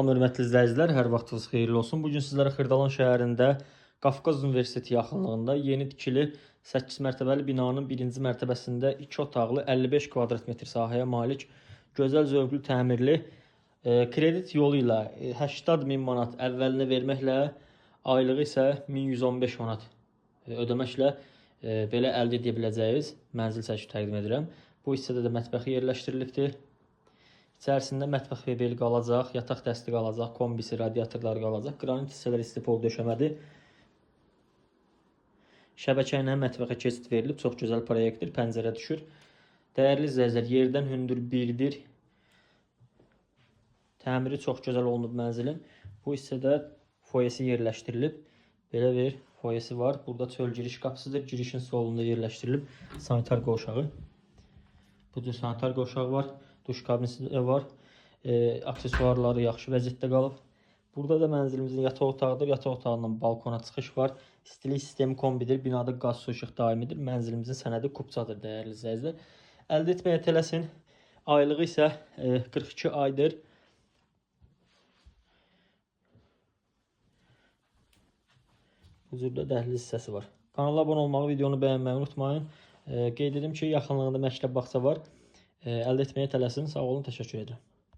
Hörmətli izləyicilər, hər vaxtınız xeyirli olsun. Bu gün sizlərə Xırdalan şəhərində Qafqaz Universiteti yaxınlığında yeni tikili 8 mərtəbəli binanın 1-ci mərtəbəsində 2 otaqlı 55 kvadrat metr sahəyə malik gözəl zövqlü təmirli kredit yolu ilə 80 min manat əvvəlinə verməklə aylığı isə 1115 manat ödəməklə belə əldə edə biləcəyiniz mənzil çəkib təqdim edirəm. Bu hissədə də mətbəxi yerləşdirilibdir. İçərisində mətbəx mebeli qalacaq, yataq dəsti qalacaq, kombisi, radiatorları qalacaq. Qranit hissələr istipol döşəmədir. Şəbəkə ilə mətbəxə keçid verilib. Çox gözəl proyektdir, pəncərə düşür. Dəyərli izləyicilər, yerdən hündür 1-dir. Təmiri çox gözəl olunub mənzilin. Bu hissədə foyesi yerləşdirilib. Belə bir foyesi var. Burada çöl giriş qapısıdır. Girişin solunda yerləşdirilib sanitar qovşağı. Bu cür sanitar qovşağı var. Duş kabinesi də var. Aksesuarları yaxşı vəziyyətdə qalıb. Burada da mənzilimizin yataq otağıdır. Yataq otağından balkona çıxış var. İstilik sistemi kombidir. Binada qaz, su, işıq daimidir. Mənzilimizin sənədi kupçadır, dəyərli izləyicilər. Əldə etməyə tələsin. Aylığı isə 42 aydır. Bu cür də dəhliz hissəsi var. Kanala abunə olmağı, videonu bəyənməyi unutmayın. Qeyd edim ki, yaxınlığında məktəb, bağça var. Əldə etməyə tələsin. Sağ olun, təşəkkür edirəm.